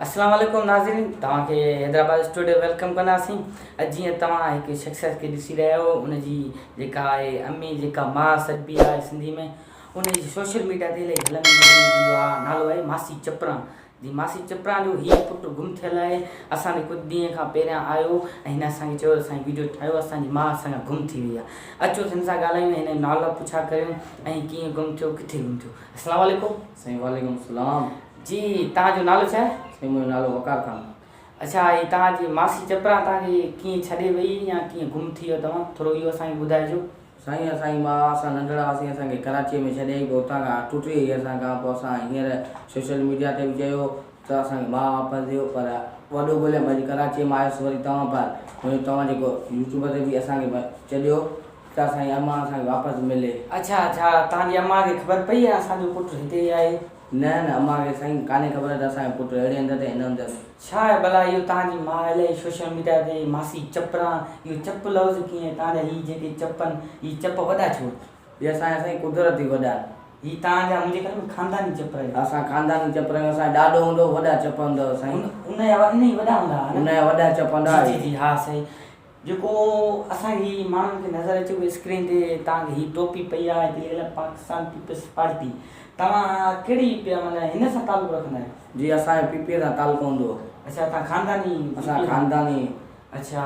اسلام عليڪم ناظرين توهان کي حيدرآباد اسٽوڊيو welcome ڪنداسين اڄ جيئن توهان هڪ شخصيت کي ڏسي رهيا آهيو ان جي جيڪا آهي امي جيڪا ماء سڏبي آهي سنڌي ۾ ان جي سوشل ميڊيا تي الائي هلندي جو آهي نالو آهي ماسي چپران جي ماسي چپران جو هي پٽ گم ٿيل آهي اسان ڏي ڪجهه ڏينهن کان پهريان آيو ۽ هن اسان کي چيو ته سائين ويڊيو ٺاهيو اسان جي ماء اسان کان گم ٿي وئي آهي اچو ته هن سان ڳالهايون ۽ هن جو نالو پڇا ڪريون ۽ ڪيئن گم ٿيو ڪٿي گم ٿيو اسلام عليڪم. سائين وعليڪم السلام. جي توهان جو نالو ڇا آهي؟ سائين منهنجو نالو وقار خان. اڇا هي توهان جي ماسي چپران توهان کي ڪيئن ڇڏي وئي يا ڪيئن گم ٿي ويو توهان ٿورو اهو اسان کي ٻڌائجو. سائين اسان جي ماء اسان ننڍڙا هئاسين اسان کي ڪراچيء ۾ ڇڏي آئي پوء اتان کان ٽٽي وئي اسان کان پوء اسان هينئر سوشل ميڊيا تي به چيو ته اسان کي ماء واپس ڏيو پر وڏو ڳوليم اڄ ڪراچيء مان آيس وري توهان پر منهنجو توهان جيڪو يوٽيوب تي به اسان کي چڏيو ته اسان جي امان اسان کي واپس ملي. اڇا اڇا توهان جي امان کي خبر پئي آهي اسان جو پٽ هتي ئي آهي. نه نه امان کي سائين ڪانهي خبر ته اسان جو پٽ اهڙي هنڌ تي هن هنڌ ۾. ڇا آهي ڀلا اهو توهان جي ماء الائي سوشل ميڊيا تي ماسي چپران اهو چپ لفظ ڪيئن توهان جا هي جيڪي چپ آهن هي چپ وڏا ڇو آهن. هي اسان جا سائين قدرتي وڏا آهن. هي توهان جا منهنجي خيال ۾ خانداني چپ آهن. اسان خانداني چپ آهيون اسان جو ڏاڏو هوندو هو وڏا چپ هوندا هئا سائين. ان جا ان ئي وڏا هوندا هئا نه. ان جا وڏا چپ هوندا هئا. جي جي جي ها صحيح جيڪو اسان کي هي ماڻهن کي نظر اچي پيو اسڪرين تي توهان کي هي ٽوپي پئي آهي هتي لکيل آهي پاڪستان پيپلز پارٽي توهان ڪهڙي پيا معنيٰ هن سان تعلق رکندا آهيو؟ جي اسان جو پي پي سان تعلق هوندو هو. اڇا توهان خانداني اسان خانداني. اڇا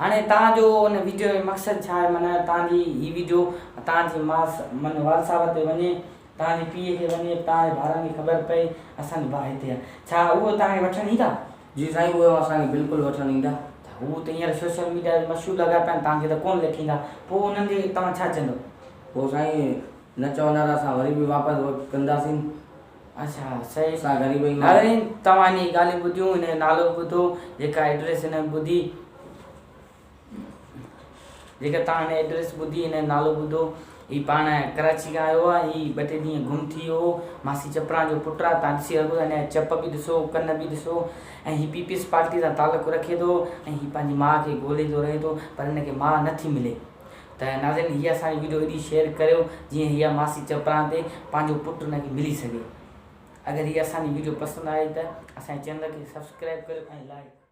هاڻي توهان جو ان ويڊيو جو مقصد ڇا آهي معنيٰ توهان جي هي ويڊيو توهان جي ماء معنيٰ والد صاحب تي وڃي توهان جي پيء کي وڃي توهان جي ڀائرن کي خبر پئي اسان جو ڀاء هتي آهي ڇا اهو توهان کي وٺڻ ايندا؟ جي سائين اهي اسان کي بلڪل وٺڻ ايندا. ته هو ته هينئر سوشل ميڊيا تي مشهور لڳا پيا آهن توهان کي ته ڪونه ليکيندا پوء انهن کي توهان ڇا چوندو؟ پوء سائين نه چوندا ته اسان وري به واپس ڪنداسين. اڇا صحيح اسان غريب آهيون. ناظرين توهان هن جي ڳالهيون ٻڌيون هن جو نالو به ٻڌو جيڪا ايڊريس هن ٻڌي. جيڪا توهان هن ايڊريس ٻڌي هن جو نالو ٻڌو هي پاڻ ڪراچي کان آيو آهي هي ٻه ٽي ڏينهن گم ٿي ويو هو ماسي چپران جو پٽ آهي توهان ڏسي سگهو ٿا هن جا چپ به ڏسو ڪن به ڏسو ۽ هي پيپلز پارٽي سان تعلق رکي ٿو ۽ هي پنهنجي ماء کي ڳولي ٿو رهي ٿو پر هن کي ماء نٿي ملي ته ناظرين هي اسان جي ويڊيو ايڏي شيئر ڪريو جيئن هي ماسي چپران تي پنهنجو پٽ هن کي ملي سگهي اگر هي اسان جي ويڊيو پسند آئي ته اسان جي چينل کي سبسڪرائب ڪريو ۽ لائڪ.